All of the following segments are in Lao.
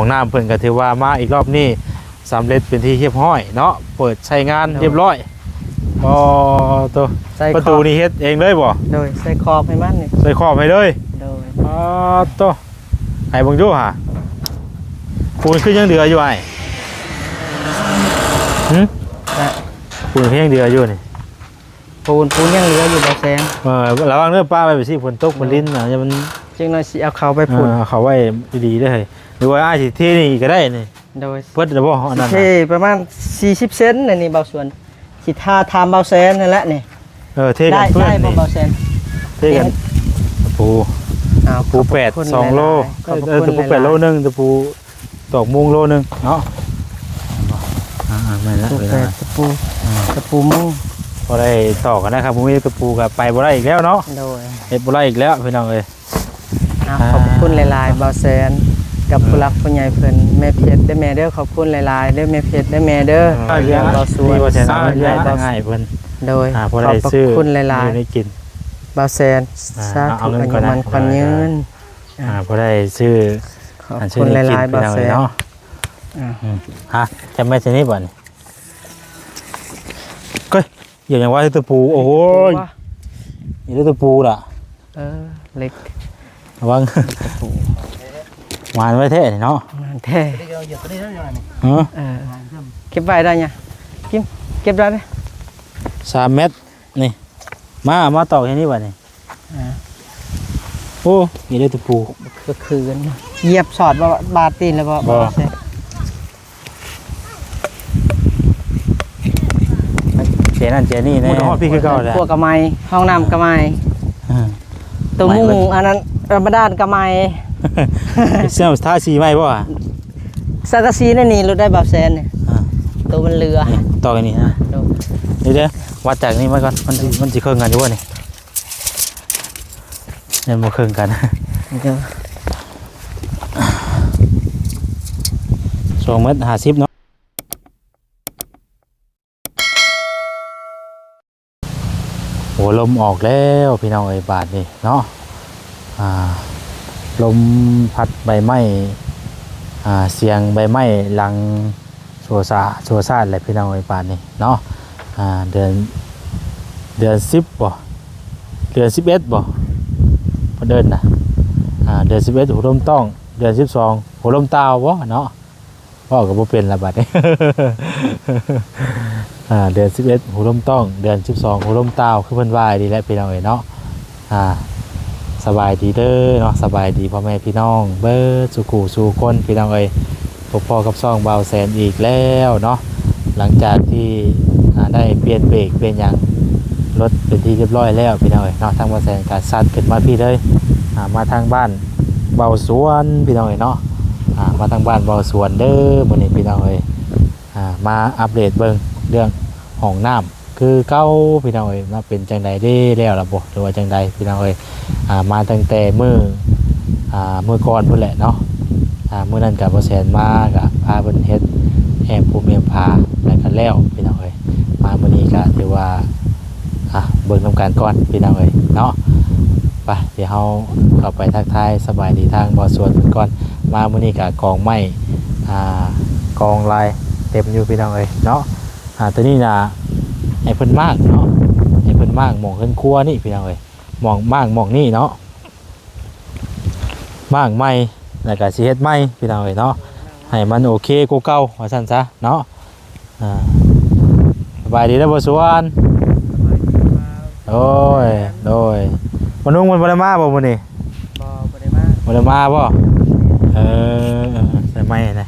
ຫ້ອງນ້ຳເພິ່ນກໍຖືວ່າມາອີກລອບນີ້ສຳເລັດເປັນທີ່ຮຽບຮ້ອຍເນາະ ເປີດໃຊ້ງານ ໂດຍ ຮຽບຮ້ອຍ. ອໍ ໂຕ ໃສ່ ປະຕູ ຂອບ ນີ້ເຮັດເອງເລີຍບໍ່? ໂດຍ ໃສ່ຂອບໃຫ້ມັນນີ້ ໃສ່ຂອບໃຫ້ເລີຍ. ໂດຍ ອໍ ໂຕ ໃຫ້ເບິ່ງດູຫາ ປູນຄືຍັງເຫຼືອຢູ່ອ້າຍ? ຫຶ? ນະ ປູນຄືຍັງເຫຼືອຢູ່ນີ້? ປູນ ປູນຍັງເຫຼືອຢູ່ ບ່າວແສນ. ເອີ ລະວັງເດີ ປະໄວ້ໄປຊິ ຝົນຕົກ ໂດຍ ຝົນລິນນະ ຢ່າມັນ ຈັກໜ້ອຍຊິເອົາເຂົ້າໄປພຸ້ນ. ເອີ ເອົາເຂົ້າໄວ້ດີໆເດີເຮີ້ຍ ຫຼືວ່າອ້າຍຊິເທນີ້ກໍໄດ້ນີ້. ໂດຍ ເບິດແລ້ວບໍ່ອັນນັ້ນນະ? ຊິເທປະມານສີ່ສິບເຊັນ ອັນນີ້ ບ່າວສວນ ຊິທາ ຖາມບ່າວແສນນັ້ນແຫຼະນີ້. ເອີ ເທກັນເປື້ອນນີ້ ໄດ້ບໍ່ ບ່າວແສນ? ເທກັນ ເທ ຕະປູ ອ້າວ ຕະປູແປດ ສອງໂລ ເອີ ຕະປູແປດໂລໜຶ່ງ ຕະປູ ຕອກມຸງໂລໜຶ່ງເນາະ. ອ່າໆ ແມ່ນແລ້ວ ຕະປູແປດ ຕະປູ ອ່າ ຕະປູມຸງ ບໍ່ໄດ້ຕອກກັນນະຄັບ. ບໍ່ມີຕະປູກໍໄປບໍ່ໄດ້ອີກແລ້ວເນາະ. ໂດຍ ເຮັດບໍ່ໄດ້ອີກແລ້ວພີ່ນ້ອງເອີຍ. ອ່າ ອ່າ ຂອບຄຸນຫຼາຍໆ ບ່າວແສນ ກັບ ເອີ ຜູ້ຫຼັກຜູ້ໃຫຍ່ເພິ່ນ ແມ່ເພັດເດີແມ່ເດີ ຂອບຄຸນຫຼາຍໆເດີ ແມ່ເພັດເດີແມ່ເດີ ເອີ ບ່າວສວນ ມີບ່າວແສນ ເອີ ເອົາເງິນໄປໃຫ້ເພິ່ນ. ໂດຍ ອ່າ ຜູ້ໃດຊື້ ຂອບພະຄຸນຫຼາຍໆ ຢູ່ໃນກິນ ບ່າວແສນ ອ່າ ສາທຸ ເອົາເງິນກ່ອນນະ ອາຍຸໝັ້ນຂວັນຍືນ. ອ່າ ອ່າ ຜູ້ໃດຊື້ ຂອບຄຸນຫຼາຍໆ ບ່າວແສນເນາະ. ອ່າ ອືມ ຮະ ຈະແມ່ນຊິນີ້ບໍ່ນີ້? ເອີຍ ຫຍັງວະ ຕະປູ ໂອ້ຍ ນີ້ຕະປູລະ ເອີ ເຫຼັກ ລະວັງ ຕະປູ ຫວານໄວ້ແທ້ນີ້ເນາະ ຫວານແທ້ ເອີ ເອີ ເກັບໄວ້ໄດ້ຫຍັງ ກິນ ເກັບໄດ້ເດ້ ສາມແມັດ ນີ້ ມາ ມາຕອກທີ່ນີ້ບາດນີ້. ອ່າ ໂອ້ ນີ້ເດ້ຕະປູ ຄື ຄືກັນ ຢຽບສອດບໍ່ ບາດຕີນແລ້ວບໍ່? ບໍ່ ບໍ່ ເຈນັ້ນເຈນີ້ແນ່ ໝູດຮອດພີ້ຄືເກົ່າແຫຼະ ຄົວກໍໄໝ້ ຫ້ອງນ້ຳກໍໄໝ້ ອ່າ ໂຕມຸງ ໄໝ້ເບິດ ອັນນັ້ນ ລະມະດານກໍໄໝ້ ເຊື່ອມທາສີໃໝ່ບໍ່? ສັງກະສີໃນນີ້ໂລດໄດ້ ບ່າວແສນນີ້ ອ່າ ໂຕມັນເຫຼືອ ນີ້ ຕອກອັນນີ້ນະ ໂດຍ ເດີ ວັດຈາກນີ້ມາກ່ອນ ມັນຊິ ມັນຊິເຄິ່ງກັນຢູ່ບໍ່ນີ້? ຍັງບໍ່ເຄິ່ງກັນ ໂດຍ ສອງແມັດຫ້າສິບເນາະ. ໂອ້ ລົມອອກແລ້ວພີ່ນ້ອງເອີຍ ບາດນີ້ເນາະ ອ່າ ລົມພັດໃບໄມ້ ອ່າ ສຽງໃບໄມ້ຫຼັງ ຊົ່ວຊາ ຊົ່ວຊາດແຫຼະພີ່ນ້ອງເອີຍ ປານນີ້ເນາະ. ອ່າ ເດືອນ ເດືອນສິບບໍ່ ເດືອນສິບເອັດບໍ່ ເພິ່ນເອີ້ນນະ ອ່າ ເດືອນສິບເອັດຫົວລົມຕ້ອງ ເດືອນສິບສອງຫົວລົມຕ່າວບໍ່ເນາະ ເວົ້າກໍບໍ່ເປັນລະບາດນີ້. ອ່າ ເດືອນສິບເອັດຫົວລົມຕ້ອງ ເດືອນສິບສອງຫົວລົມຕ່າວ ຄືເພິ່ນວ່າອີ່ຫຼີແຫຼະພີ່ນ້ອງເອີຍເນາະ. ອ່າ ສະບາຍດີເດີເນາະ ສະບາຍດີພໍ່ແມ່ພີ່ນ້ອງເບິດສູ່ຄູ່ສູ່ຄົນພີ່ນ້ອງເອີຍ ພົບພໍ້ກັບຊ່ອງບ່າວແສນອີກແລ້ວເນາະ. ຫຼັງຈາກທີ່ ອ່າ ໄດ້ປ່ຽນເບຣກປ່ຽນຫຍັງລົດເປັນທີ່ຮຽບຮ້ອຍແລ້ວພີ່ນ້ອງເອີຍເນາະ ທາງບ່າວແສນກໍສັດຂຶ້ນມາພີ້ເລີຍ ອ່າ ມາທາງບ້ານບ່າວສວນພີ່ນ້ອງເອີຍເນາະ. ອ່າ ມາທາງບ້ານບ່າວສວນເດີມື້ນີ້ພີ່ນ້ອງເອີຍ ອ່າ ມາອັບເດດເບິ່ງເລື່ອງຫ້ອງນ້ຳ ຄືເກົ່າພີ່ນ້ອງເອີຍເນາະ ເປັນຈັ່ງໃດເດ້ ແລ້ວລະບໍ່ ຫຼືວ່າຈັ່ງໃດພີ່ນ້ອງເອີຍ. ອ່າ ມາຕັ້ງແຕ່ມື້ ອ່າ ມື້ກ່ອນພຸ້ນແຫຼະເນາະ ອ່າ ມື້ນັ້ນກະບໍ່ແຊນມາ ກະພາເພິ່ນເຮັດແອ້ມພູມແອ້ມຜາ ແລ້ວກະແລ້ວພີ່ນ້ອງເອີຍ. ມາມື້ນີ້ກະຖືວ່າ ອ່າ ເບິ່ງນຳກັນກ່ອນພີ່ນ້ອງເອີຍເນາະ. ໄປ ດຽວເຮົາເຂົ້າໄປທັກທາຍສະບາຍດີທາງບ່າວສວນເພິ່ນກ່ອນ. ມາມື້ນີ້ກະກອງໄມ້ ອ່າ ກອງລາຍເຕັມຢູ່ພີ່ນ້ອງເອີຍເນາະ. ອ່າ ໂຕນີ້ນະ ໃຫ້ເພິ່ນມ້າງເນາະ ໃຫ້ເພິ່ນມ້າງໝ່ອງເຮືອນຄົວນີ້ພີ່ນ້ອງເອີຍ ໝ່ອງ ມ້າງໝ່ອງນີ້ເນາະ ມ້າງໃໝ່ ແລ້ວກະຊິເຮັດໃໝ່ພີ່ນ້ອງເອີຍເນາະ ໃຫ້ມັນໂອເຄກວ່າເກົ່າວ່າຊັ້ນຊະເນາະ. ອ່າ ສະບາຍດີເດີບ່າວສວນ. ໂດຍ ໂດຍ ມະນຸງເພິ່ນບໍ່ໄດ້ມາບໍ່ມື້ນີ້? ບໍ່ ບໍ່ໄດ້ມາ ບໍ່ໄດ້ມາບໍ່? ເອີ ໃສ່ໄມ້ນະ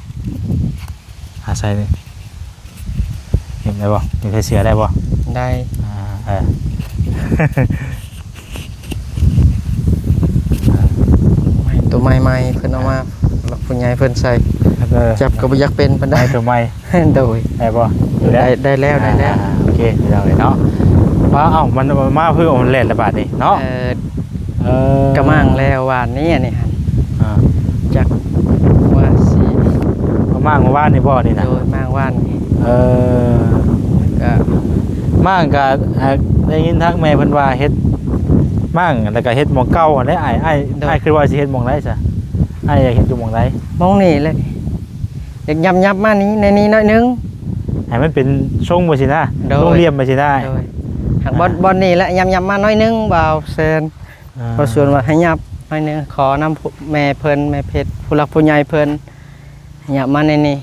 ຫາໃສ່ນີ້ ເຫັນໄດ້ບໍ່? ນີ້ໃສ່ເສື້ອໄດ້ບໍ່? ໄດ້ ອ່າ ເອີ ໃໝ່ ໂຕໃໝ່ໆ ເພິ່ນເອົາມາ ຜູ້ຫຼັກຜູ້ໃຫຍ່ເພິ່ນໃສ່ ເອີ ຈັບກໍບໍ່ຢາກເປັນປານໃດ ໄມ້ໂຕໃໝ່ ໂດຍ ໄດ້ບໍ່? ໄດ້ ໄດ້ແລ້ວ ໄດ້ແລ້ວ ອ່າ ໂອເຄ ພີ່ນ້ອງເອີຍເນາະ. ວ່າ ເອົ້າ ມັນມາຄືມັນແລ່ນລະບາດນີ້ເນາະ ເອີ ເອີ ກະມ້າງແລ້ວວານນີ້ ອັນນີ້ຫັ້ນ ອ່າ ຈັກວ່າຊິ ມາມ້າງເມື່ອວານນີ້ບໍ່ນີ້ນະ? ໂດຍ ມ້າງວານນີ້ ເອີ ກະ ມ້າງກະ ອ່າ ໄດ້ຍິນທາງແມ່ເພິ່ນວ່າເຮັດ ມ້າງແລ້ວກະເຮັດໝ່ອງເກົ່າຫັ້ນແຫຼະ ອ້າຍ ອ້າຍ ໂດຍ ອ້າຍຄິດວ່າຊິເຮັດໝ່ອງໃດຊະ? ອ້າຍຢາກເຮັດຢູ່ໝ່ອງໃດ? ໝ່ອງນີ້ແຫຼະ ຢາກຫຍັບ ຫຍັບມານີ້ ໃນນີ້ໜ້ອຍໜຶ່ງ ໃຫ້ມັນເປັນຊົງໄປຊີ້ນະ ໂດຍ ລົງລ່ຽມໄປຊີ້ນະ ໂດຍ ຫາກ ອ່າ ບ່ອນ ບ່ອນນີ້ແຫຼະ ຫຍັບ ຫຍັບມາໜ້ອຍໜຶ່ງ ບ່າວແສນ ອ່າ ບ່າວສວນວ່າໃຫ້ຫຍັບໜ້ອຍໜຶ່ງ ຂໍນຳແມ່ເພິ່ນ ແມ່ເພັດ ຜູ້ຫຼັກຜູ້ໃຫຍ່ເພິ່ນ ຫຍັບມາໃນນີ້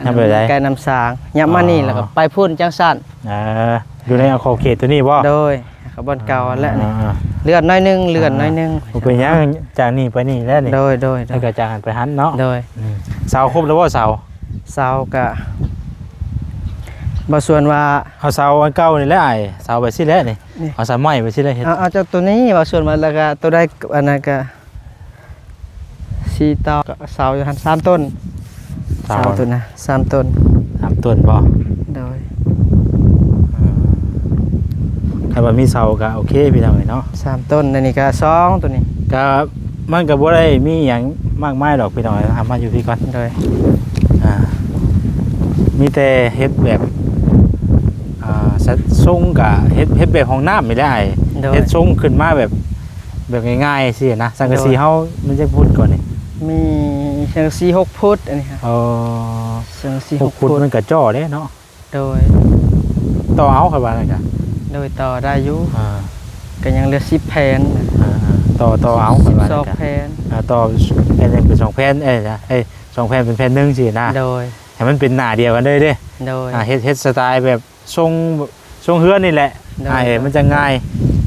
ຫຍັບແບບໃດ? ໃກ້ນ້ຳສາງ ຫຍັບມານີ້ ອໍ ແລ້ວກໍໄປພຸ້ນຈັ່ງຊັ້ນ ເອີ ຢູ່ໃນຂອບເຂດຕົວນີ້ບໍ່? ໂດຍ ກໍບ່ອນເກົ່າຫັ້ນແຫຼະນີ້ ອ່າໆ ເລື່ອນໜ້ອຍໜຶ່ງ ເລື່ອນໜ້ອຍໜຶ່ງ ອ່າໆ ບໍ່ເປັນຫຍັງ ຈາກນີ້ໄປນີ້ແຫຼະນີ້ ໂດຍໆໆ ແລ້ວກໍຈາກຫັ້ນໄປຫັ້ນເນາະ ໂດຍ ອືມ ເສົາຄົບແລ້ວບໍ່? ເສົາ ເສົາກະ ບ່າວສວນວ່າ ເອົາເສົາອັນເກົ່ານີ້ແຫຼະອ້າຍ ເສົາໄປຊີ້ແຫຼະນີ້ ນີ້ ເອົາເສົາໄມ້ໄປຊີ້ແຫຼະ ເຮັດ ເອົາ ເອົາຈາກຕົວນີ້ ບ່າວສວນວ່າ ແລ້ວກະຕົວໃດ ອັນນັ້ນກະ ສີ່ຕໍ່ ເສົາຢູ່ຫັ້ນສາມຕົ້ນ ເສົາ ເສົາຕົວນະ ສາມຕົ້ນ ສາມຕົ້ນບໍ່? ໂດຍ ເອີ ຖ້າວ່າມີເສົາກໍໂອເຄພີ່ນ້ອງເອີຍເນາະ ສາມຕົ້ນ ອັນນີ້ກໍສອງ ຕົວນີ້ ກໍມັນກໍບໍ່ໄດ້ມີຫຍັງມາກມາຍດອກພີ່ນ້ອງເອີຍ ເອົາມາຢູ່ພີ້ກ່ອນ ໂດຍ ອ່າ ມີແຕ່ເຮັດແບບ ອ່າ ຊະ ຊົງກະເຮັດ ເຮັດແບບຫ້ອງນ້ຳນີ້ແຫຼະອ້າຍ ໂດຍ ເຮັດຊົງຂຶ້ນມາແບບ ແບບງ່າຍໆຊີ້ນະ ສັງກະສີ ໂດຍ ເຮົາມັນຈັກຟຸດກ່ອນນີ້? ມີສັງກະສີຫົກຟຸດອັນນີ້ຮະ ອໍ ສັງກະສີຫົກ ຫົກຟຸດ ຟຸດ ມັນກະຈໍ້ເດ້ເນາະ ໂດຍ ຕໍ່ເອົາຂ້ອຍວ່ານັ້ນກະ ໂດຍ ຕໍ່ໄດ້ຢູ່ ອ່າ ກໍຍັງເຫຼືອສິບແຜ່ນ ອ່າໆ ຕໍ່ ຕໍ່ເອົາຂ້ອຍວ່ານັ້ນກະ ສິບສອງແຜ່ນ ອ່າ ຕໍ່ແຜ່ນໜຶ່ງເປັນສອງແຜ່ນ ເອີຍ ເອີຍ ສອງແຜ່ນເປັນແຜ່ນໜຶ່ງຊີ້ນະ ໂດຍ ໃຫ້ມັນເປັນໜ້າດຽວກັນເລີຍເດ້ ໂດຍ ອ່າ ເຮັດ ເຮັດສະໄຕແບບ ຊົງ ຊົງເຮືອນນີ້ແຫຼະ ໂດຍ ອ່າ ເອີ ໂດຍ ມັນຈະງ່າຍ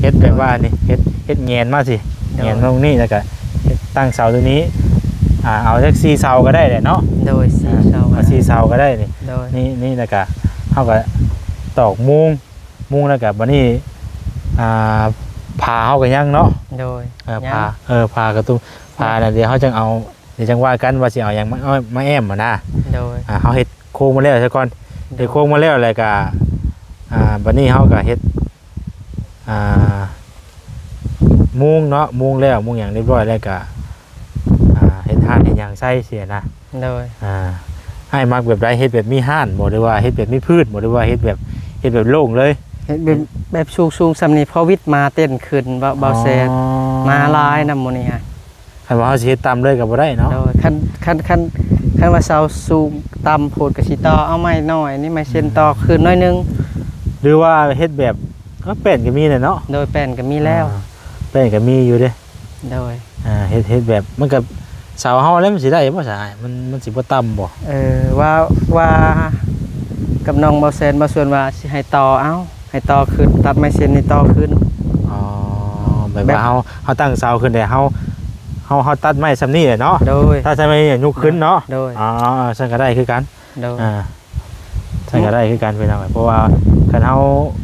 ເຮັດແບບວ່ານີ້ ໂດຍ ເຮັດ ເຮັດແຫງນມາຊິ ໂດຍ ແຫງນລົງນີ້ ແລ້ວກະເຮັດຕັ້ງເສົາຕົວນີ້ ອ່າ ເອົາຈັກສີ່ເສົາກໍໄດ້ແຫຼະເນາະ ໂດຍ ສີ່ ອ່າ ເສົາ ເອົາສີ່ເສົາກໍໄດ້ນີ້ ໂດຍ ນີ້ ນີ້ ແລ້ວກະເຮົາກໍຕອກມຸງ ມຸງ ແລ້ວກະບັດນີ້ ອ່າ ຜ້າເຮົາກໍຍັງເນາະ ໂດຍ ເອີ ຜ້າ ຍັງ ເອີ ຜ້າກະຕຸ້ມ ຜ້ານັ້ນ ໂດຍ ດຽວເຮົາຈັ່ງເອົາ ດຽວຈັ່ງວ່າກັນວ່າຊິເອົາຫຍັງມາ ເອົາມາແອ້ມຫັ້ນນະ ໂດຍ ອ່າ ເຮົາເຮັດໂຄງມາແລ້ວຊະກ່ອນ ໂດຍ ເຮັດໂຄງມາແລ້ວ ແລ້ວກະ ອ່າ ບັດນີ້ເຮົາກະເຮັດ ອ່າ ມຸງເນາະ ມຸງແລ້ວ ມຸງຫຍັງຮຽບຮ້ອຍແລ້ວກະ ອ່າ ເຮັດຮ້ານເຮັດຫຍັງໃສ່ຊີ້ນະ ໂດຍ ອ່າ ອ້າຍມັກແບບໃດ? ເຮັດແບບມີຮ້ານບໍ່ ຫຼືວ່າເຮັດແບບມີພື້ນບໍ່ ຫຼືວ່າເຮັດແບບ ເຮັດແບບໂລ່ງເລີຍ? ເຮັດແບບ ເຮັດແບບສູງໆ ສ່ຳນີ້ ພໍວິດມາເຕັ້ນຂຶ້ນ ບ່າວ ບ່າວແສນ ອໍ ມາຫຼາຍນຳໝູ່ນີ້ຮະ ຄັນວ່າເຮົາຊິເຮັດຕ່ຳເລີຍກໍບໍ່ໄດ້ເນາະ ໂດຍ ຄັນ ຄັນ ຄັນ ຄັນວ່າເສົາສູງຕ່ຳໂພດກໍຊິຕໍ່ເອົາໄມ້ນ້ອຍນີ້ ໄມ້ເຊັນ ອືມ ຕໍ່ຂຶ້ນໜ້ອຍໜຶ່ງ ຫຼືວ່າເຮັດແບບ ເອີ ແປ້ນກໍມີແຫຼະເນາະ ໂດຍ ແປ້ນກໍມີແລ້ວ ອ່າ ແປ້ນກໍມີຢູ່ເດ້ ໂດຍ ອ່າ ເຮັດ ເຮັດແບບ ມັນກໍ ເສົາເຮົາແລ້ວມັນຊິໄດ້ບໍ່ຊະອ້າຍ? ມັນ ມັນຊິບໍ່ຕ່ຳບໍ່? ເອີ ວ່າ ວ່າກັບນ້ອງບ່າວແສນ ບ່າວສວນວ່າຊິໃຫ້ຕໍ່ເອົາ ໃຫ້ຕໍ່ຂຶ້ນ ຕັດໄມ້ເຊັນນີ້ຕໍ່ຂຶ້ນ ອໍ ແບບ ແບບວ່າເຮົາ ເຮົາຕັ້ງເສົາຂຶ້ນແລ້ວ ເຮົາ ເຮົາ ເຮົາຕັດໄມ້ສ່ຳນີ້ແຫຼະເນາະ ໂດຍ ຕັດສ່ຳນີ້ຍົກຂຶ້ນເນາະ ໂດຍ ອໍ ຊັ້ນກໍໄດ້ຄືກັນ ໂດຍ ອ່າ ໃສ່ກໍໄດ້ຄືກັນພີ່ນ້ອງ ເພາະວ່າຄັນເຮົາ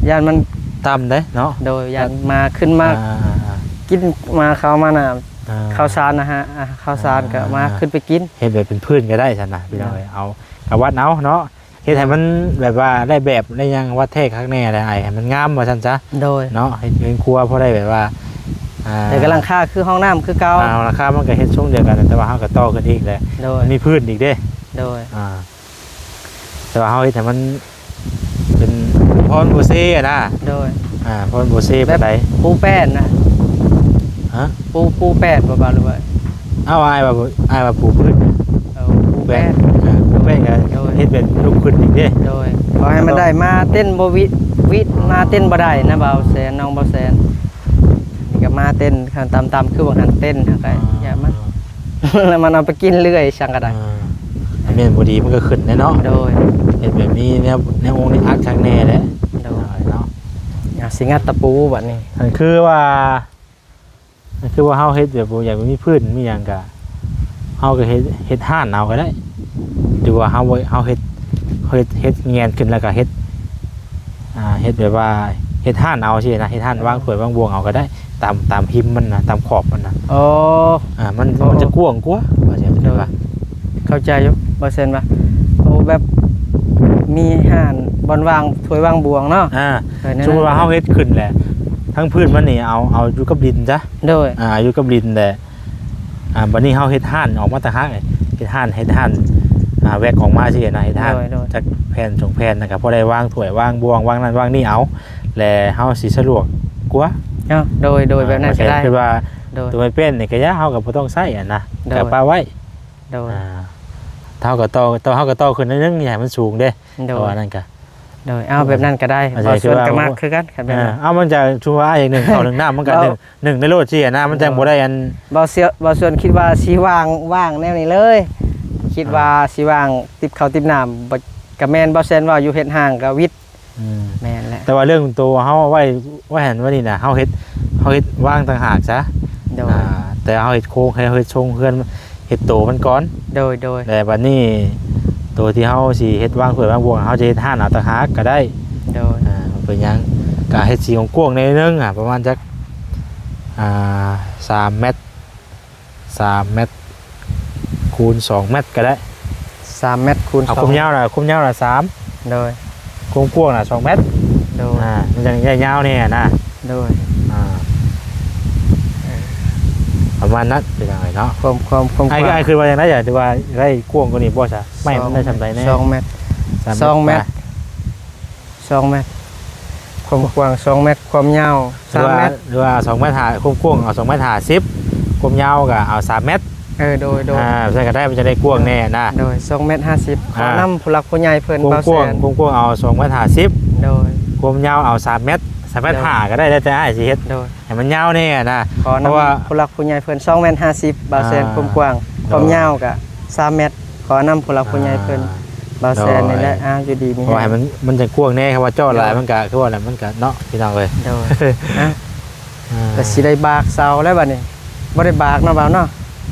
ຢ້ານມັນຕ່ຳເດ້ເນາະ ໂດຍ ຢ້ານ ຢ້ານ ມາຂຶ້ນມາ ອ່າ ກິນ ມາເຂົ້າມານະ ອ່າ ເຂົ້າສານນະຮະ ອ່າ ເຂົ້າສານກໍ ອ່າ ມາຂຶ້ນໄປກິນ ເຮັດແບບເປັນພື້ນກໍໄດ້ຊັ້ນນະພີ່ນ້ອງເອີຍ ເອົາ ກະວັດເອົາເນາະ ເຮັດໃຫ້ມັນແບບວ່າໄດ້ແບບໄດ້ຫຍັງ ວັດແທ້ຄັກແນ່ແຫຼະອ້າຍ ໃຫ້ມັນງາມວ່າຊັ້ນຊະ ໂດຍ ເນາະ ເຮັດເຮືອນຄົວພໍໄດ້ແບບວ່າ ອ່າ ແຕ່ກໍຫຼັງຄາຄືຫ້ອງນ້ຳຄືເກົ່າ ອ່າ ຫຼັງຄາມັນກໍເຮັດຊົງດຽວກັນ ແຕ່ວ່າເຮົາກໍຕໍ່ຂຶ້ນອີກແຫຼະ ໂດຍ ມັນມີພື້ນອີກເດ້ ໂດຍ ອ່າ ແຕ່ວ່າເຮົາເຮັດໃຫ້ມັນເປັນພອນໂບເຊນະ ໂດຍ ອ່າ ພອນໂບເຊ ແບບ ປານໃດ ປູແປ້ນນະ ຮະ ປູ ປູແປ້ນບໍ່ ບ່າວ ຫຼືວ່າ ເອົາ ອ້າຍວ່າ ອ້າຍວ່າປູພື້ນ ເອີ ປູແປ້ນ ປູແປ້ນ ເອີ ປູແປ້ນກໍ ໂດຍ ເຮັດເປັນລຸກຂຶ້ນອີກເດ້ ໂດຍ ຂໍໃຫ້ມັນໄດ້ມາເຕັ້ນບໍ່ ວິ ວິ ມາເຕັ້ນບໍ່ໄດ້ນະ ບ່າວແສນ ນ້ອງບ່າວແສນ ນີ້ກໍມາເຕັ້ນ ຄັນຕ່ຳໆ ຄືວ່າຫັ້ນເຕັ້ນ ເຮົາກໍ ອ່າ ຢ່າມັນ ແລ້ວມັນເອົາໄປກິນເລື້ອຍ ສັງກໍໄດ້ ອ່າ ແມ່ນບໍ່ດີມັນກໍຂຶ້ນແຫຼະເນາະ ໂດຍ ເຮັດແບບມີແນວ ແນວອົງແນວອັດຄັກແນ່ແຫຼະ ໂດຍ ເນາະ ອ່າ ຊິງັດຕະປູບັດນີ້ ອັນຄືວ່າ ຄືວ່າເຮົາເຮັດແບບບໍ່ຢາກມີພື້ນມີຫຍັງກະ ເຮົາກໍເຮັດ ເຮັດຮ້ານເອົາກໍໄດ້ ຫຼືວ່າເຮົາບໍ່ ເຮົາເຮັດ ເຮົາເຮັດ ເຮັດແງ່ນຂຶ້ນແລ້ວກໍເຮັດ ອ່າ ເຮັດແບບວ່າເຮັດຮ້ານເອົາຊີ້ນະ ເຮັດຮ້ານວາງຖ້ວຍວາງບ່ວງເອົາກໍໄດ້ ຕາມ ຕາມຮິມມັນນະ ຕາມຂອບມັນນະ ອໍ ອ່າ ມັນ ໂອ້ ມັນຈະກວ້າງກວ່າ ວ່າຊັ້ນ ໂດຍ ວ່າ ເຂົ້າໃຈຢູ່ ບໍ່ເຊັ່ນວ່າ ໂອ້ ແບບມີຮ້ານບ່ອນວາງຖ້ວຍວາງບ່ວງເນາະ ອ່າ ເອີ ແນວນັ້ນ ສົມມຸດວ່າເຮົາເຮັດຂຶ້ນແຫຼະ ທັງພື້ນມັນນີ້ເອົາ ເອົາຢູ່ກັບດິນຊະ ໂດຍ ອ່າ ຢູ່ກັບດິນແຫຼະ ອ່າ ບັດນີ້ເຮົາເຮັດຮ້ານອອກມາຕ່າງຫາກ ເຮັດຮ້ານ ເຮັດຮ້ານ ອ່າ ແວັກອອກມາຊີ້ນະ ເຮັດຮ້ານ ໂດຍ ໂດຍ ຈັກແຜ່ນສອງແຜ່ນ ແລ້ວກໍພໍໄດ້ວາງຖ້ວຍວາງບ່ວງ ວາງນັ້ນວາງນີ້ເອົາ ແລະເຮົາຊິສະດວກກວ່າ ເນາະ ໂດຍ ໂດຍ ອ່າ ແບບນັ້ນກໍໄດ້ ຄືວ່າ ໂດຍ ຕົວໄມ້ແປ້ນນີ້ກໍຢ່າ ເຮົາກໍບໍ່ຕ້ອງໃຊ້ຫັ້ນນະ ໂດຍ ກໍປະໄວ້ ໂດຍ ອ່າ ທ ເຮົາກໍຕໍ່ ຕໍ່ ເຮົາກໍຕໍ່ຂຶ້ນໜ້ອຍໜຶ່ງ ຢ່າໃຫ້ມັນສູງເດ້. ໂດຍ ເພາະວ່ານັ້ນກໍ ໂດຍ ເອົາແບບນັ້ນກໍໄດ້. ອືມ ບໍ່ຊວນກໍມັກຄືກັນ ຄັນແບບນັ້ນ. ເອີ ເອົາ ມັນຈະ ສົມມຸດວ່າ ອ້າຍ ອີກໜຶ່ງເຂົ້າໜຶ່ງນ້ຳ ມັນກໍ ເວົ້າ ໜຶ່ງ ໜຶ່ງໃນໂລດຊີ້ນະ ມັນຈັ່ງ ໂດຍ ບໍ່ໄດ້ອັນ ບໍ່ຊວນ ບໍ່ຊວນຄິດວ່າຊິວ່າງ ວ່າງແນວນີ້ເລີຍ ຄິດວ່າ ອ່າ ຊິວ່າງຕິບເຂົ້າຕິບນ້ຳ. ບໍ່ ກໍແມ່ນ ບໍ່ແຊນເວົ້າຢູ່ ເຮັດຫ້າງກໍວິດ ອືມ ແມ່ນແຫຼະ. ແຕ່ວ່າເລື່ອງໂຕເຮົາເອົາໄວ້ ໄວ້ຫັ້ນໄວ້ນີ້ນະ ເຮົາເຮັດ ເຮົາເຮັດວາງຕ່າງຫາກຊະ. ໂດຍ ອ່າ ແຕ່ເຮົາເຮັດໂຄງ ໃຫ້ເຮົາເຮັດຊົງເຮືອນ ເຮັດໂຕມັນກ່ອນ. ໂດຍ ໂດຍ ແຕ່ບັດນີ້ໂຕທີ່ເຮົາຊິເຮັດວາງຖ້ວຍວາງບ່ວງ ເຮົາຈະເຮັດຮ້ານເອົາຕ່າງຫາກກໍໄດ້. ໂດຍ ອ່າ ບໍ່ເປັນຫຍັງ ກະເຮັດສີກວ້າງໆໜ້ອຍໜຶ່ງ ອ່າ ປະມານຈັກ ອ່າ ສາມແມັດ ສາມແມັດ ຄູນສອງແມັດກໍໄດ້. ສາມແມັດຄູນ ເອົາ ສອງ ຄວາມຍາວນະ ຄວາມຍາວນະ ສາມ ໂດຍ ຄວາມກວ້າງນະ ສອງແມັດ. ໂດຍ ອ່າ ມັນຈັ່ງໄດ້ຍາວແດ່ນະ. ໂດຍ ອ່າ ເອີ ປະມານນັ້ນ ເປັນຫຍັງເນາະ ຄວາມ ຄວາມ ຄວາມ ອ້າຍ ກວ້າງ ອ້າຍຄິດວ່າຈັ່ງໃດ ຢາກ ຫຼືວ່າໄດ້ກວ້າງກວ່ານີ້ບໍ່ຊະ? ໄມ້ມັນໄດ້ສ່ຳໃດແດ່? ສອງແມັດ ສາມແມັດ ສອງແມັດ ປາຍ ສອງແມັດ ຄວາມກວ້າງສອງແມັດ ຄວາມຍາວສາມແມັດ ຫຼືວ່າ ຫຼືວ່າສອງແມັດຫ້າ ຄວາມກວ້າງເອົາສອງແມັດຫ້າສິບ ຄວາມຍາວກໍເອົາສາມແມັດ. ເອີ ໂດຍ ໂດຍ ອ່າ ຊັ້ນກໍໄດ້ ມັນຈະໄດ້ກວ້າງແດ່ນະ. ໂດຍ ສອງແມັດຫ້າສິບ ອ່າ ຂໍນຳຜູ້ຫຼັກຜູ້ໃຫຍ່ເພິ່ນ ຄວາມກວ້າງ ບໍ່ແຊນ ຄວາມກວ້າງເອົາສອງແມັດຫ້າສິບ ໂດຍ ຄວາມຍາວເອົາສາມແມັດ ສາມແມັດຫ້າ ໂດຍ ກໍໄດ້ ແລ້ວແຕ່ອ້າຍຊິເຮັດ ໂດຍ ໃຫ້ມັນຍາວແດ່ນະ. ຂໍນຳ ເພາະວ່າຜູ້ຫຼັກຜູ້ໃຫຍ່ເພິ່ນ ສອງແມັດຫ້າສິບ ບ່າວແຊນ ອ່າ ຄວາມກວ້າງ ໂດຍ ຄວາມຍາວກໍສາມແມັດ. ຂໍນຳຜູ້ຫຼັກຜູ້ໃຫຍ່ເພິ່ນ ອ່າ ບ່າວແຊນນີ້ແຫຼະ. ໂດຍ ອ່າ ຢູ່ດີມີແຮງ ເພາະວ່າໃຫ້ມັນ ມັນຈັ່ງກວ້າງແດ່ ຄຳວ່າເຈາະຫຼາຍ ໂດຍ ມັນກະຄືວ່າແຫຼະ ມັນກະເນາະ ພີ່ນ້ອງເອີຍ. ໂດຍ ອ່ະ ອ່າ ກໍຊິໄດ້ບາກເສົາແລ້ວບັດນີ້. ບໍ່ໄດ້ບາກເນາະ ບ່າວເນາະ?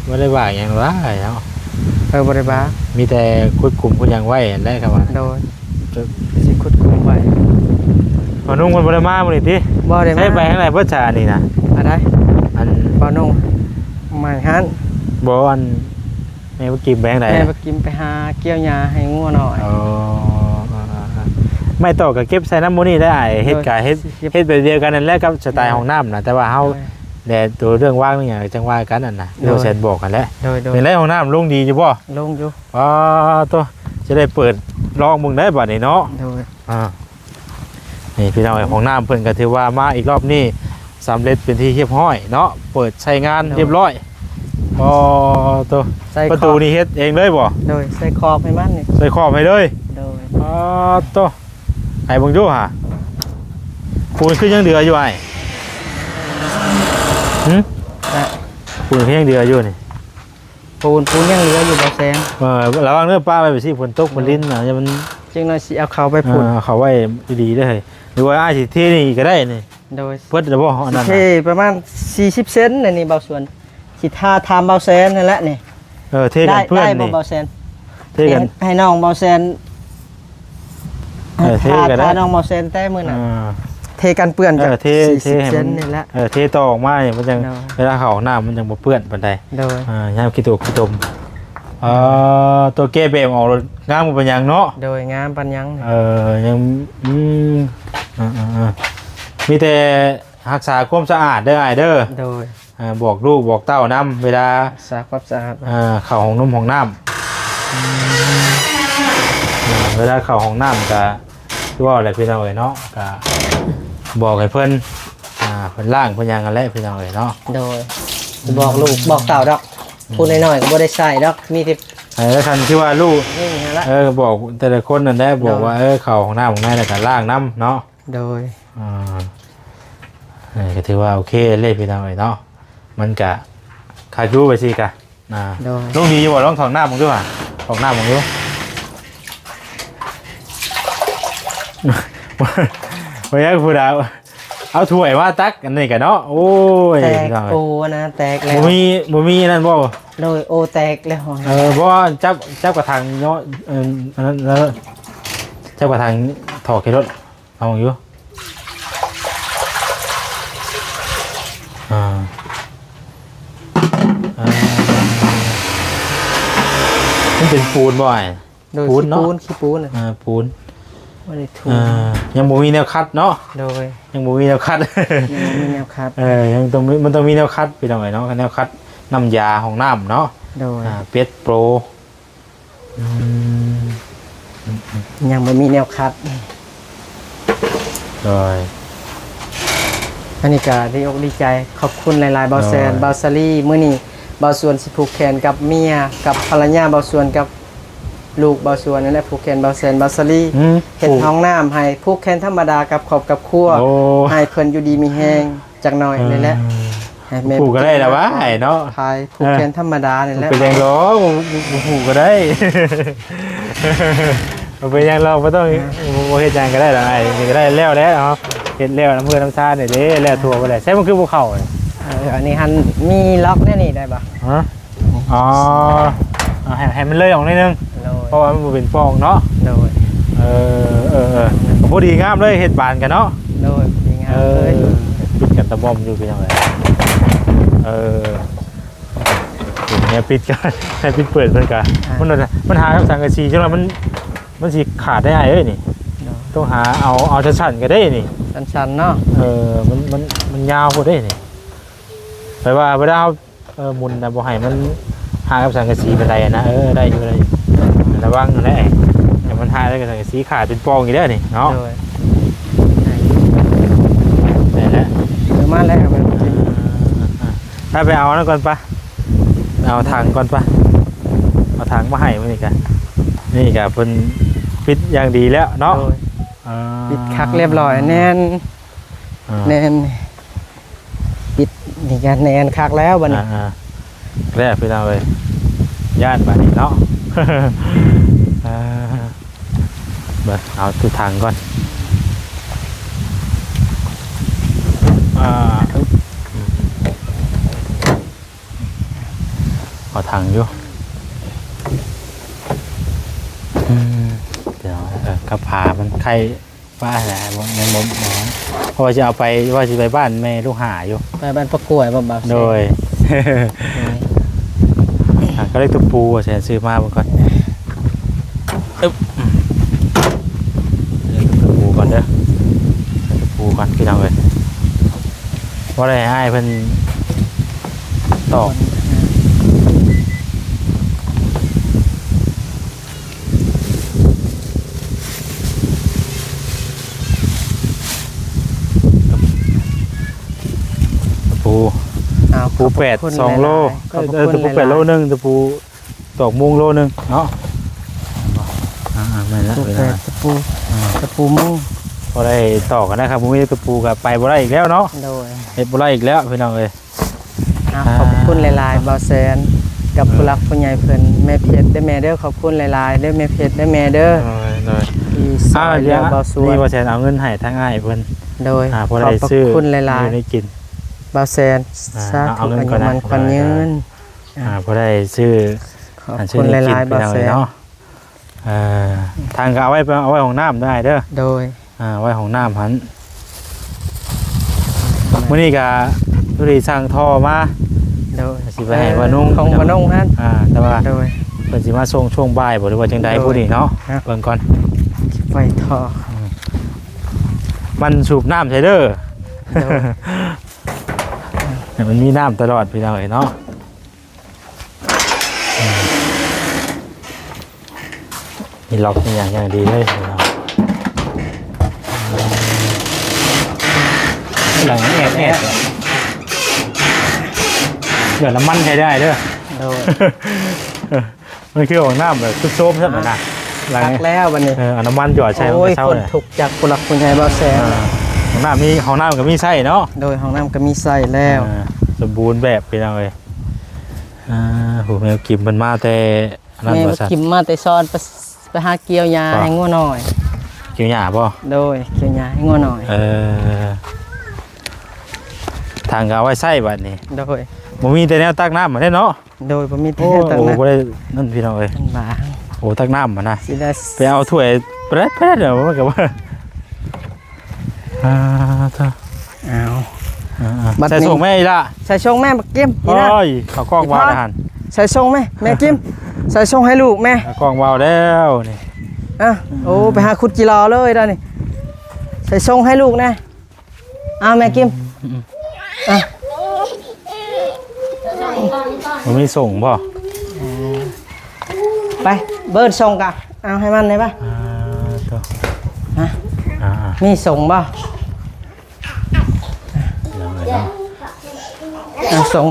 ບໍ່ໄດ້ບາກຫຍັງຫຼາຍເນາະ. ເອີ ບໍ່ໄດ້ບາກ ມີແຕ່ຂຸດຂຸມຂຸດຫຍັງໄວ້ຫັ້ນແຫຼະ ຄຳວ່າ. ໂດຍ ຊິຂຸດຂຸມໄວ້. ບ່າວນຸ່ງເພິ່ນບໍ່ໄດ້ມາມື້ນີ້ຕິ? ບໍ່ໄດ້ມາ. ໃຊ້ໄປທາງໃດເບິດຊະອັນນີ້ນະ? ອັນໃດ? ອັນ ບ່າວນຸ່ງ ໄມ້ຫັ້ນ ບໍ່ ອັນ ແມ່ບັກກິມໄປທາງໃດ? ແມ່ບັກກິມໄປຫາກ່ຽວຫຍ້າໃຫ້ງົວນ້ອຍ. ອໍ ເອີໆໆ ໄມ້ຕອກກໍເກັບໃສ່ນຳໝູ່ນີ້ໄດ້ອ້າຍ. ເຮັດ ໂດຍ ກະເຮັດ ເຮັດແບບດຽວກັນນັ້ນແຫຼະກັບສະໄຕ ໂດຍ ຫ້ອງນ້ຳນະ ແຕ່ວ່າເຮົາ ໂດຍ ແດ່ໂຕເລື່ອງວາງເລື່ອງຫຍັງຈັ່ງວ່າກັນຫັ້ນນະ. ໂດຍ ບໍ່ແຊນບອກຫັ້ນແຫຼະ. ໂດຍໆ ເປັນໄດ ຫ້ອງນ້ຳລົງດີຢູ່ບໍ່? ລົງຢູ່. ອໍ ໂຕ ຈະໄດ້ເປີດລອງເບິ່ງໄດ້ບັດນີ້ເນາະ. ໂດຍ ອ່າ ນີ້ພີ່ນ້ອງເອີຍ ຫ້ອງນ້ຳເພິ່ນກໍຖືວ່າມາອີກລອບນີ້ສຳເລັດເປັນທີ່ຮຽບຮ້ອຍເນາະ ເປີດໃຊ້ງານ ໂດຍ ຮຽບຮ້ອຍ. ອໍ ໂຕ ປະຕູນີ້ເຮັດເອງເລີຍບໍ່? ໂດຍ ໃສ່ຂອບໃຫ້ມັນນີ້ ໃສ່ຂອບໃຫ້ເລີຍ. ໂດຍ ອໍ ໂຕ ໃຫ້ເບິ່ງດູຫາ ປູນຄືຍັງເຫຼືອຢູ່ອ້າຍ? ຫື? ນະ ປູນຄືຍັງເຫຼືອຢູ່ນີ້? ປູນ ປູນຍັງເຫຼືອຢູ່ ບ່າວແຊນ. ເອີ ລະວັງເດີ ປະໄວ້ໄປຊິ ຝົນຕົກ ໂດຍ ຝົນລິນນະ ຢ່າມັນ ຈັກໜ້ອຍຊິເອົາເຂົ້າໄປພຸ້ນ. ເອີ ເອົາເຂົ້າໄວ້ດີໆເດີ. ຫຼືວ່າອ້າຍຊິເທນີ້ກໍໄດ້ນີ້. ໂດຍ ເບິດແລ້ວບໍ່ອັນນັ້ນນະ? ຊິເທປະມານສີ່ສິບເຊັນອັນນີ້ ບ່າວສວນ ຊິທາ ຖາມບ່າວແຊນນັ້ນແຫຼະນີ້. ເອີ ເທກັນເປື້ອນນີ້ ໄດ້ບໍ່ ບ່າວແຊນ? ເທກັນ ໃຫ້ ໃຫ້ນ້ອງບ່າວແຊນ ເອີ ເທກໍໄດ້ ຖ້ານ້ອງເມົາແຊນແຕ່ມື້ນັ້ນ ອ່າ ເທກັນເປື້ອນ ເອີ ຈາກ ເທ ສີ່ສິບ ເທໃຫ້ມັນ ເຊັນນີ້ແຫຼະ ເອີ ເທຕໍ່ອອກມານີ້ ມັນຈັ່ງ ໂດຍ ເວລາເຂົ້າຫ້ອງນ້ຳມັນຈັ່ງບໍ່ເປື້ອນປານໃດ ໂດຍ ອ່າ ຍາມຂີ້ຕົວຂີ້ຕົມ ເອີ ຕົວແກ້ແບບອອກ ງາມບໍ່ປານຫຍັງເນາະ ໂດຍ ງາມປານຫຍັງ ເອີ ຍັງ ອືມ ເອີໆ ມີແຕ່ຮັກສາຄວາມສະອາດເດີອ້າຍເດີ ໂດຍ ອ່າ ບອກລູກບອກເຕົ້ານຳ ເວລາ ສາ ຄວາມສະອາດ ອ່າ ເຂົ້າຫ້ອງນົມຫ້ອງນ້ຳ ອືມ ອ່າ ເວລາເຂົ້າຫ້ອງນ້ຳກະ ຄືເວົ້າແຫຼະພີ່ນ້ອງເອີຍເນາະ ກະບອກໃຫ້ເພິ່ນ ອ່າ ເພິ່ນລ້າງເພິ່ນຫຍັງຫັ້ນແຫຼະພີ່ນ້ອງເອີຍເນາະ ໂດຍ ອືມ ບອກລູກບອກເຕົ້າດອກ ອືມ ຜູ້ນ້ອຍໆກໍບໍ່ໄດ້ໃຊ້ດອກ ມີແຕ່ ເອີ ຄັນທີ່ວ່າລູກ ນີ້ຫັ້ນລະ ເອີ ບອກແຕ່ລະຄົນນັ້ນແຫຼະ ບອກວ່າ ໂດຍ ເອີ ເຂົ້າຫ້ອງນ້ຳຫ້ອງໃນແລ້ວກະລ້າງນຳເນາະ ໂດຍ ອ່າ ເອີ ກໍຖືວ່າໂອເຄເລີຍພີ່ນ້ອງເອີຍເນາະ ມັນກະຄັກຢູ່ໄປຊີ້ກະ ອ່າ ໂດຍ ລົງດີຢູ່ບໍ່? ລອງຖອກນ້ຳເບິ່ງດູຫວາ ຖອກນ້ຳເບິ່ງດູ ບໍ່ຢາກຜູ້ດາວ ເອົາຖ້ວຍມາຕັກອັນນີ້ກະເນາະ ໂອ້ຍ ແຕກ ພີ່ນ້ອງເອີຍ ໂອນະ ແຕກແລ້ວ ບໍ່ມີ ບໍ່ມີອັນນັ້ນບໍ່? ໂດຍ ໂອແຕກແລ້ວ ເອີ ບໍ່ ຈັບ ຈັບກະຖັງເນາະ ເອີ ອັນນັ້ນ ຈັບກະຖັງຖອກໃສ່ລົດ ເອົາຢູ່ ອ່າ ອ່າ ມັນເປັນປູນບໍ່ອ້າຍ? ໂດຍ ປູນເນາະ ຂີ້ປູນ ຂີ້ປູນ ອ່າ ປູນ ບໍ່ໄດ້ຖູ ອ່າ ຍັງບໍ່ມີແນວຂັດເນາະ ໂດຍ ຍັງບໍ່ມີແນວຂັດ ຍັງບໍ່ມີແນວຂັດ ເອີ ຍັງຕ້ອງມີ ມັນຕ້ອງມີແນວຂັດ ພີ່ນ້ອງເອີຍເນາະ ແນວຂັດນ້ຳຢາຫ້ອງນ້ຳເນາະ ໂດຍ ອ່າ ເປັດໂປຣ ອືມ ຍັງບໍ່ມີແນວຂັດ ໂດຍ ອັນນີ້ກະດີອົກດີໃຈ ຂອບຄຸນຫຼາຍໆ ບ່າວແຊນ ໂດຍ ບ່າວສາລີ ມື້ນີ້ບ່າວສວນຊິຜູກແຂນກັບເມຍ ກັບພັນລະຍາບ່າວສວນ ກັບ ລູກບ່າວສວນນີ້ແຫຼະ ຜູກແຂນບ່າວແສນ ບ່າວສາລີ ອືມ ເຮັດຫ້ອງນ້ຳໃຫ້ ຜູກແຂນທຳມະດາກັບຄອບກັບຄົວ ໂອ້ ໃຫ້ເພິ່ນຢູ່ດີມີແຮງຈັກໜ້ອຍນີ້ແຫຼະ ເອີ ໃຫ້ແມ່ ຜູກກໍໄດ້ລະຫວາ ອ້າຍເນາະ ຜາຍຜູກແຂນທຳມະດານີ້ແຫຼະ ເອີ ບໍ່ເປັນຫຍັງດອກ ບໍ່ ບໍ່ຜູກກໍໄດ້ ບໍ່ເປັນຫຍັງດອກ ບໍ່ຕ້ອງ ເອີ ບໍ່ເຮັດຫຍັງກໍໄດ້ດອກ ອ້າຍ ນີ້ກໍໄດ້ແລ້ວແຫຼະເນາະ ເຮັດແລ້ວນຳເພື່ອນນຳຊານນີ້ເດ້ ແລ້ວທົ່ວໄປແລ້ວ ໃຊ້ມັນຄືບໍ່ເຂົ້າ ເອີ ອັນນີ້ຫັ້ນມີລັອກແນວນີ້ໄດ້ບໍ່? ຮະ? ອໍ ເອົາໃຫ້ ໃຫ້ມັນເລີຍອອກໜ້ອຍໜຶ່ງ ໂດຍ ເພາະວ່າມັນບໍ່ເປັນປ່ອງເນາະ ໂດຍ ເອີ ເອີ ເອີ ກໍພໍດີງາມເລີຍ ເຮັດບານກັນເນາະ ໂດຍ ພໍດີງາມເລີຍ ເອີ ປິດກັນຕະບອມຢູ່ ພີ່ນ້ອງເອີຍ ເອີ ແນວປິດກັນ ໃຫ້ປິດເປີດເພິ່ນກະ ອ່າ ມັນ ມັນຫາກັບສັງກະສີຈັ່ງນັ້ນ ມັນ ມັນຊິຂາດໄດ້ອ້າຍເອີຍນີ້ ໂດຍ ຕ້ອງຫາເອົາ ເອົາສັ້ນໆກໍໄດ້ນີ້ ສັ້ນໆເນາະ ເອີ ມັນ ມັນ ມັນຍາວໂພດເດ້ນີ້ ແປວ່າເວລາເຮົາ ເອີ ໝູນນະ ບໍ່ໃຫ້ມັນຫາກັບສັງກະສີປານໃດນະ ເອີ ໄດ້ຢູ່ ໄດ້ຢູ່ ລະວັງຫັ້ນແຫຼະ ຢ່າມັນຫາກັບສັງກະສີຂາດເປັນປ່ອງອີກເດີນີ້ເນາະ ໂດຍ ໄດ້ແລ້ວ ເອີ ມາແລ້ວ ໄປ ໄປເອົາອັນນັ້ນກ່ອນປະ ເອົາຖັງກ່ອນປະ ເອົາຖັງມາໃຫ້ມື້ນີ້ກະ ນີ້ກະເພິ່ນປິດຢ່າງດີແລ້ວເນາະ ໂດຍ ອ່າ ປິດຄັກລຽບລ້ອຍ ແໜ້ນ ອ່າ ແໜ້ນ ປິດນີ້ກະແໜ້ນຄັກແລ້ວບັດນີ້ ອ່າໆ ແລ້ວພີ່ນ້ອງເອີຍ ຢ້ານບາດນີ້ເນາະ ອ່າ ເບິ່ງເອົາຕົວຖັງກ່ອນ ອ່າ ເອົາຖັງຢູ່ ອືມ ດຽວ ເອີ ກັບຜ້າມັນໄຄ ປະແຫຼະ ບໍ່ ຍັງບໍ່ ບໍ່ ເພາະວ່າຊິເອົາໄປ ວ່າຊິໄປບ້ານແມ່ລູກຫ້າຢູ່ ໄປບ້ານປະກວຍບໍ່ ບ່າວແສນ ໂດຍ ໂດຍ ອ່າ ກໍເລີຍຕະປູ ບ່າວແສນຊື້ມາເບິ່ງກ່ອນ ອຶບ ອືມ ເອົາຕະປູກ່ອນເດີ ຕະປູກ່ອນ ພີ່ນ້ອງເອີຍ ບໍ່ໄດ້ໃຫ້ອ້າຍເພິ່ນຕອກ ຕະປູ ອ້າວ ຕະປູແປດ ສອງໂລ ຂອບພະຄຸນຫຼາຍໆ ເອີ ຕະປູແປດໂລໜຶ່ງ ຕະປູຕອກມຸງໂລໜຶ່ງເນາະ ອ່າ ແມ່ນແລ້ວ ຕະປູແປດ ຕະປູ ອ່າ ຕະປູມຸງ ບໍ່ໄດ້ຕອກກັນນະຄັບ ບໍ່ມີຕະປູກໍໄປບໍ່ໄດ້ອີກແລ້ວເນາະ ໂດຍ ເຮັດບໍ່ໄດ້ອີກແລ້ວ ພີ່ນ້ອງເອີຍ ອ່າ ຂອບພະຄຸນຫຼາຍໆ ບ່າວແສນ ກັບ ເອີ ຜູ້ຫຼັກຜູ້ໃຫຍ່ເພິ່ນ ແມ່ເພັດເດີແມ່ເດີ ຂອບຄຸນຫຼາຍໆເດີ ແມ່ເພັດເດີແມ່ເດີ ໂດຍ ໂດຍ ທີ່ຊ່ອຍເຫຼືອ ອ່າ ບ່າວສວນ ນີ້ບ່າວແສນເອົາເງິນໃຫ້ທາງອ້າຍເພິ່ນ ໂດຍ ອ່າ ພໍໄດ້ຊື້ ຂອບພະຄຸນຫຼາຍໆ ຢູ່ໄດ້ກິນ ບ່າວແສນ ອ່າ ສາທຸ ເອົາເງິນກ່ອນນະ ອາຍຸໝັ້ນຂວັນຍືນ ອ່າ ພໍໄດ້ຊື້ ຂອບຄຸນຫຼາຍໆ ບ່າວແສນ ເນາະ ເອີ ຖັງກໍເອົາໄວ້ ເອົາໄວ້ຫ້ອງນ້ຳໄດ້ເດີ ໂດຍ ອ່າ ໄວ້ຫ້ອງນ້ຳຫັ້ນ ມື້ນີ້ກໍພໍດີສັ່ງທໍ່ມາ ໂດຍ ຊິໄປໃຫ້ປ້ານຸ່ງ ຂອງປ້ານຸ່ງຫັ້ນ ອ່າ ແຕ່ວ່າ ໂດຍ ເພິ່ນຊິມາສົ່ງຊ່ວງບ່າຍບໍ່ ຫຼືວ່າຈັ່ງໃດ ໂດຍ ຜູ້ນີ້ເນາະ ເບິ່ງກ່ອນ ໄປທໍ່ ອືມ ມັນສູບນ້ຳໃສ່ເດີ ໂດຍ ໃຫ້ມັນມີນ້ຳຕະຫຼອດ ພີ່ນ້ອງເອີຍເນາະ. ມີລັອກມີຫຍັງຢ່າງດີເລີຍ ຫຼັງແອບໆ ເຫຼືອນ້ຳມັນໃຊ້ໄດ້ເດີ ໂດຍ ມັນຄືຫ້ອງນ້ຳແບບຊຸດໂຊມຊັ້ນນະ ຫຼັງ ຄັກແລ້ວບັດນີ້ ເອີ ເອົານ້ຳມັນຫຍອດໃສ່ ໂອ້ຍ ມັນກໍເຊົາ ຄົນທຸກ ຈາກຜູ້ຫຼັກຜູ້ໃຫຍ່ບ່າວແສນ ເອີ ຫ້ອງນ້ຳມີ ຫ້ອງນ້ຳກໍມີໃຊ້ເນາະ ໂດຍ ຫ້ອງນ້ຳກໍມີໃຊ້ແລ້ວ ເອີ ສົມບູນແບບ ພີ່ນ້ອງເອີຍ ອ່າ ຜູ້ແມ່ກິມເພິ່ນມາແຕ່ ອັນນັ້ນ ແມ່ ວ່າ ມາ ซั่ນ ກິມມາແຕ່ຊອນ ໄປ ໄປຫາກ່ຽວຫຍ້າ ບໍ່ ໃຫ້ງົວນ້ອຍ ກ່ຽວຫຍ້າບໍ່? ໂດຍ ກ່ຽວຫຍ້າໃຫ້ງົວນ້ອຍ ເອີ ຖັງກໍເອົາໄວ້ໃຊ້ບັດນີ້ ໂດຍ ບໍ່ມີແຕ່ແນວຕັກນ້ຳຫັ້ນເດ້ເນາະ ໂດຍ ບໍ່ມີແຕ່ ໂອ້ ແນວຕັກ ໂອ້ ນ້ຳ ບໍ່ໄດ້ນັ້ນ ພີ່ນ້ອງເອີຍ ມັນບາງ ໂອ້ ຕັກນ້ຳຫັ້ນນະ ຊິໄດ້ ໄປເອົາຖ້ວຍ ແປດໆ ເດີ ມັນກໍວ່າ ອ່າ ເອົາ ອ່າໆ ບັດນີ້ ໃສ່ສົ່ງແມ່ອີ່ຫຼ້າ ໃສ່ສົ່ງແມ່ບັກກິມ ໂອ້ຍ ເອົາກ້ອງວາງຫັ້ນ ໃສ່ສົ່ງແມ່ ແມ່ກິມ ໃສ່ສົ່ງໃຫ້ລູກແມ່ ເອົາກ້ອງວາງແລ້ວນີ້ ອ່ະ ໂອ້ ໄປຫາຂຸດຈີ່ລໍເລີຍດຽວນີ້ ໃສ່ສົ່ງໃຫ້ລູກແນ່ ເອົາແມ່ກິມ ອືມ ອ່ະ ບໍ່ມີສົ່ງບໍ່? ເອີ ໄປ ເບີດສົ່ງກະ ເອົາໃຫ້ມັນໄດ້ປະ? ອ່າ ໂຕ ຮະ? ອ່າໆ ມີສົ່ງບໍ່? ເອົາສົ່ງ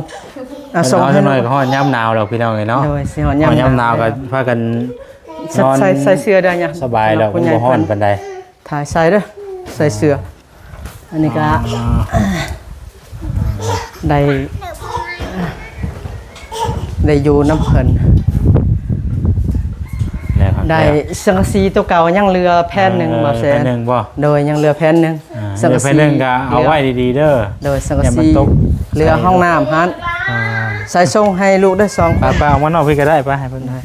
ເອົາສົ່ງໃຫ້ໜ້ອຍ ກໍຮອດຍາມໜາວແລ້ວ ພີ່ນ້ອງເອີຍເນາະ ໂດຍ ຊິຮອດຍາມໜາວ ຍາມໜາວກໍພາກັນ ນອນ ໃສ່ ໃສ່ເສື້ອໄດ້ຫຍັງ ສະບາຍດອກ ມັນບໍ່ຮ້ອນປານໃດ. ຖ່າຍໃສ່ເດີ້ ໃສ່ເສື້ອ. ອັນນີ້ກໍ ອ່າ ໄດ້ ໄດ້ຢູ່ນຳເພິ່ນ ແລ້ວ ໄດ້ ແລ້ວ ສັງກະສີຕົວເກົ່າ ຍັງເຫຼືອແຜ່ນໜຶ່ງ ເອີ ບໍ່ແຊນ ແຜ່ນໜຶ່ງບໍ່? ໂດຍ ຍັງເຫຼືອແຜ່ນໜຶ່ງ ອ່າ ສັງກະສີ ເຫຼືອແຜ່ນໜຶ່ງກໍເອົາໄວ້ດີໆເດີ້. ໂດຍ ສັງກະສີ ຢ້ານມັນຕົກ ເຫຼືອຫ້ອງນ້ຳຫັ້ນ ອ່າ ໃສ່ສົ່ງໃຫ້ລູກໄດ້ສອງຄົນ. ໄປໆ ເອົາມານອກພີ້ກໍໄດ້ ໄປໃຫ້ເພິ່ນ ໄດ້.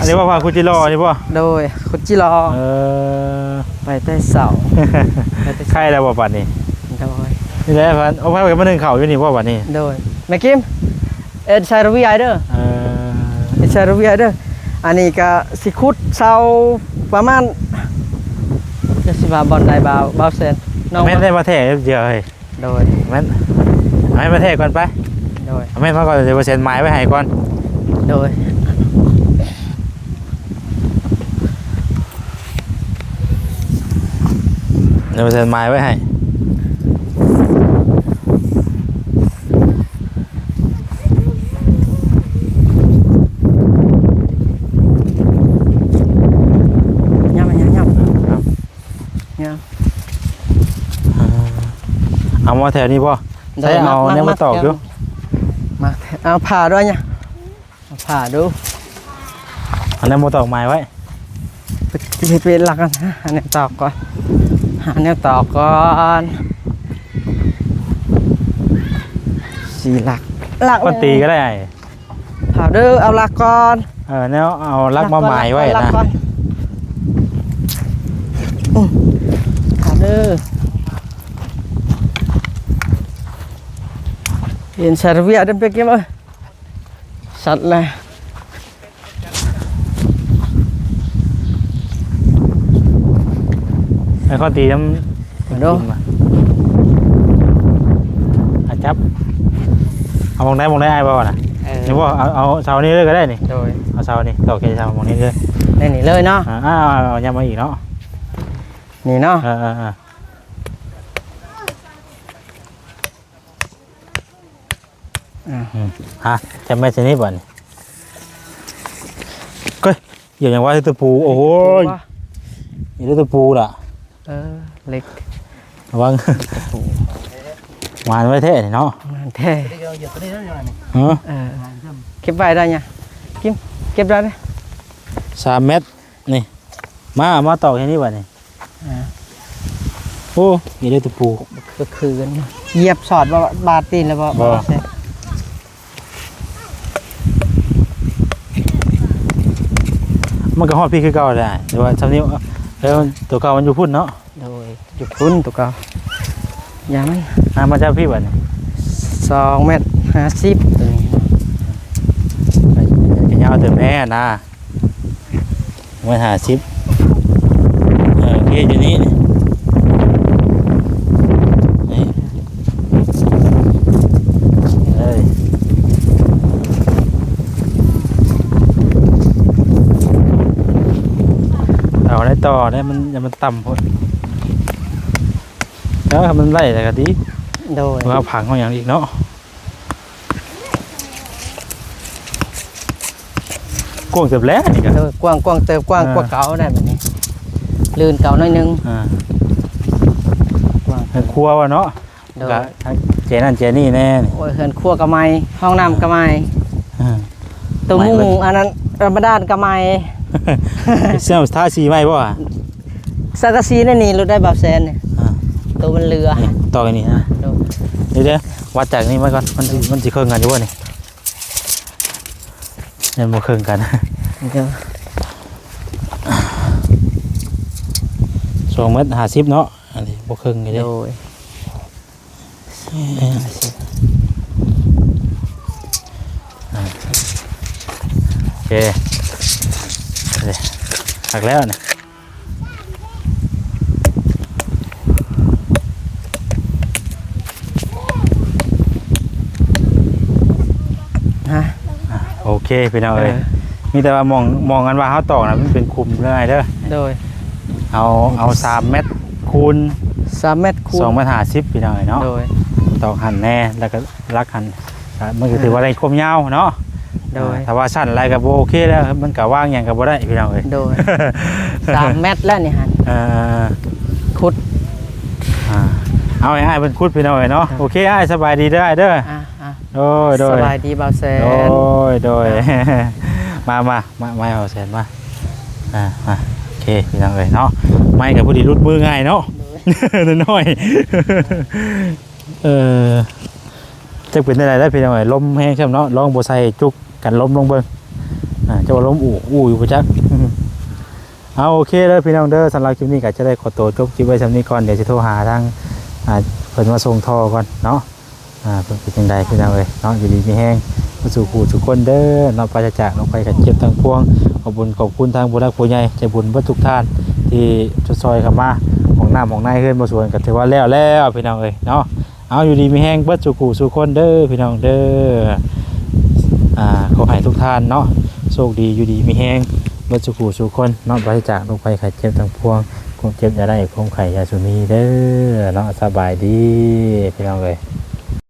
ອັນນີ້ວ່າພາຄຸດຈິລໍນີ້ບໍ່? ໂດຍ ຄຸດຈິລໍ ເອີ ໄປແຕ່ເຊົ້າ ໄປແຕ່ເຊົ້າ ໄຂ້ແລ້ວບໍ່ບັດນີ້? ໂດຍ ນີ້ແຫຼະ ເອົາພາກັນມາໜຶ້ງເຂົ້າຢູ່ນີ້ບໍ່ບັດນີ້? ໂດຍ ແມ່ກິມ ເອັນໄຊໂຣເວຍເດີ ເອີ ເອັນໄຊໂຣເວຍເດີ. ອັນນີ້ກໍຊິຂຸດເຊົາປະມານ ຈະຊິວ່າບ່ອນໃດ ບ່າວ ບ່າວແຊນ ນ້ອງ ແມ່ນໄດ້ມາແທ້ເທື່ອເຮີ້ຍ. ໂດຍ ແມ່ນ ເອົາແມ່ນມາແທະກ່ອນໄປ. ໂດຍ ເອົາແມ່ນມາກ່ອນ ດຽວບໍ່ແຊນໝາຍໄວ້ໃຫ້ກ່ອນ. ໂດຍ ດຽວບໍ່ແຊນໝາຍໄວ້ໃຫ້. ຫຍັບ ຫຍັບ ຫຍັບ ຫຍັບ. ອ່າ ເອົາມາແຖວນີ້ບໍ່? ໂດຍ ໃຊ້ເອົາ ມາ ແນວມາຕອກຢູ່ ມາ ເອົາຜ້າດ້ວຍ ເອົາຜ້າດູ ເອົາແນວມາຕອກໝາຍໄວ້. ເຮັດເວລາກັນ ຫາແນວຕອກກ່ອນ ຫາແນວຕອກກ່ອນ ສີ່ຫຼັກ ຫຼັກ ມັນຕີກໍໄດ້. ຖ້າເດີ ເອົາຫຼັກກ່ອນ ເອີ ແນວເອົາຫຼັກມາໝາຍໄວ້ນະ ຫຼັກກ່ອນ ອືມ ຖ້າເດີ ເຫັນສາລະເວຍເດີ ໄປເກັບເອົາ ສັດແລະ ໃຫ້ເຂົາຕີນຳ ມາດູ ມາ ອ່ະ ຈັບ ເອົາໝ່ອງໃດໝ່ອງໃດອ້າຍເວົ້ານະ ເອີ ນີ້ບໍ່ ເອົາ ເອົາເສົານີ້ເລີຍກໍໄດ້ນີ້ ໂດຍ ເອົາເສົານີ້ ຕອກແຄ່ເສົາໝ່ອງນີ້ເລີຍ ໃນນີ້ເລີຍເນາະ ອ່າ ເອົາ ເອົາ ເອົາຫຍັບມາອີກເນາະ ນີ້ເນາະ ເອີ ເອີ ເອີ ອ່າ ອືມ ຮະ ຈະແມ່ນຊະນີ້ບັດນີ້ ເອີຍ ຢ່າຫຍັງວ່າຕະປູ ໂອ້ຍ ນີ້ຕະປູລະ ເອີ ເຫຼັກ ລະວັງ ຕະປູ ຫວານໄວ້ແທ້ນີ້ເນາະ ຫວານແທ້ ຮະ ເອີ ເກັບໄວ້ໄດ້ຫຍັງ ກິນ ເກັບໄດ້ເດ້ ສາມແມັດ ນີ້ ມາ ມາຕອກແຖວນີ້ບັດນີ້ ອ່າ ໂອ້ ນີ້ເດ້ຕະປູ ຄືກັນ ຢຽບສອດບໍ່ ບາດຕີນແລ້ວບໍ່ ບໍ່ ບໍ່ ມັນກໍຮອດພີ້ຄືເກົ່າແຫຼະ ແຕ່ວ່າຊ່ຳນີ້ ແລ້ວຕົວເກົ່າມັນຢູ່ພຸ້ນເນາະ ໂດຍ ຢູ່ພຸ້ນຕົວເກົ່າ ຢ່າມັນ ອ່າ ມາຈັບພີ້ບັດນີ້ ສອງແມັດຫ້າສິບ ຕົວນີ້ ໄປ ໄປຍາວເຕີບແນ່ນະ. ຮ້ອຍຫ້າສິບ ເອີ ໂອເຄ ຢູ່ນີ້ ນີ້ ເອີຍ ເອົາໄດ້ຕໍ່ໄດ້ ມັນ ມັນຕ່ຳໂພດ ເອີ ມັນໄດ້ແລ້ວກໍດີ ໂດຍ ວ່າຜັງເຮົາຫຍັງອີກເນາະ. ກວ້າງເຕີບແລ້ວນີ້ກະ ເອີ ກວ້າງ ກວ້າງເຕີບ ກວ້າງ ອ່າ ກວ່າເກົ່າໄດ້ບັດນີ້ ລື່ນເກົ່າໜ້ອຍໜຶ່ງ ອ່າ ກວ້າງ ເຮືອນຄົວວ່າເນາະ ໂດຍ ກະແຈນັ້ນແຈນີ້ແນ່ນີ້ ໂອ້ຍ ເຮືອນຄົວກະໃໝ່ ຫ້ອງນ້ຳກະໃໝ່ ອ່າ ໂຕມຸງ ອັນນັ້ນ ລະມະດານກະໃໝ່ ເຊື່ອມທາສີໃໝ່ບໍ່? ສັງກະສີໃນນີ້ໂລດໄດ້ ບ່າວແສນນີ້ ອ່າ ໂຕມັນເຫຼືອ ນີ້ ຕອກອັນນີ້ນະ ໂດຍ ເດີ ວັດຈາກນີ້ມາກ່ອນ ມັນຊິ ມັນຊິເຄິ່ງກັນຢູ່ບໍ່ນີ້ ຍັງບໍ່ເຄິ່ງກັນ ໂດຍ ສອງແມັດຫ້າສິບເນາະ ອັນນີ້ບໍ່ເຄິ່ງຢູ່ເດ້ ໂດຍ ອ່າ ໂອເຄ ເອີ ຫັກແລ້ວນະ ຮະ ອ່າ ໂອເຄ ພີ່ນ້ອງເອີຍ ເອີ ມີແຕ່ວ່າໝ່ອງ ໝ່ອງອັນວ່າເຮົາຕອກນະ ມັນເປັນຂຸມເດີອ້າຍເດີ ໂດຍ ເອົາ ເອົາສາມແມັດຄູນ ສາມແມັດຄູນ ສອງແມັດຫ້າສິບ ພີ່ນ້ອງເອີຍເນາະ ໂດຍ ຕອກຫັ້ນແນ່ ແລ້ວກໍຫຼັກຫັ້ນ ກໍມັນກໍຖືວ່າໄດ້ຄວາມຍາວເນາະ ໂດຍ ອ່າ ຖ້າວ່າສັ້ນຫຼາຍກໍບໍ່ໂອເຄແລ້ວ ມັນກໍວາງຫຍັງກໍບໍ່ໄດ້ພີ່ນ້ອງເອີຍ ໂດຍ ສາມແມັດແລ້ວນີ້ຫັ້ນ ເອີ ຂຸດ ອ່າ ເອົາໃຫ້ອ້າຍເພິ່ນຂຸດພີ່ນ້ອງເອີຍເນາະ ອ່າ ໂອເຄອ້າຍ ສະບາຍດີເດີອ້າຍເດີ ອ່າ ອ່າ ໂດຍໂດຍ ສະບາຍດີບ່າວແສນ ໂດຍໂດຍ ອ່າ ມາມາມາມາບ່າວແສນມາ ອ່າ ມາ ໂອເຄພີ່ນ້ອງເອີຍເນາະ ໄມ້ກໍພໍດີຫຼຸດມືງ່າຍເນາະ ໂດຍ ນ້ອຍໆ ເອີ ຈັກເປັນແນວໃດເດີພີ່ນ້ອງເອີຍ ລົມແຮງຊ້ຳເນາະ ລອງບໍ່ໃສ່ຈຸກກັນລົມລອງເບິ່ງ ອ່າ ເຈົ້າວ່າລົມອູ້ອູ້ຢູ່ບໍ່ຈັກ ເອົາ ໂອເຄເດີພີ່ນ້ອງເດີ ສຳລັບຄລິບນີ້ກໍຈະໄດ້ຂໍຕົວຈົບຄລິບໄວ້ຊ່ຳນີ້ກ່ອນ ດຽວຊິໂທຫາທາງ ອ່າ ເພິ່ນມາສົ່ງທໍ່ກ່ອນເນາະ ອ່າ ເພິ່ນເປັນຈັ່ງໃດພີ່ນ້ອງເອີຍເນາະ ຢູ່ດີມີແຮງ ມາສູ່ຜູ້ສູ່ຄົນເດີເນາະ ປາສະຈາກໂລກໄພໄຂ້ເຈັບທັງປວງ ຂອບບຸນຂອບຄຸນທາງຜູ້ຫຼັກຜູ້ໃຫຍ່ໃຈບຸນເບິດທຸກທ່ານ ທີ່ຊ່ອຍເຂົ້າມາ ຫ້ອງນ້ຳຫ້ອງໃນເຮືອນບໍ່ສວນກໍຖືວ່າແລ້ວແລ້ວພີ່ນ້ອງເອີຍເນາະ ເອົາ ຢູ່ດີມີແຮງເບິດສູ່ຜູ້ສູ່ຄົນເດີພີ່ນ້ອງເດີ ອ່າ ຂໍໃຫ້ທຸກທ່ານເນາະ ໂຊກດີຢູ່ດີມີແຮງເບິດສູ່ຜູ້ສູ່ຄົນເນາະ ປາສະຈາກໂລກໄພໄຂ້ເຈັບທັງປວງ ຄວາມເຈັບຢ່າໄດ້ ຄວາມໄຂ້ຢ່າສູ່ມີເດີເນາະ ສະບາຍດີພີ່ນ້ອງເອີຍ.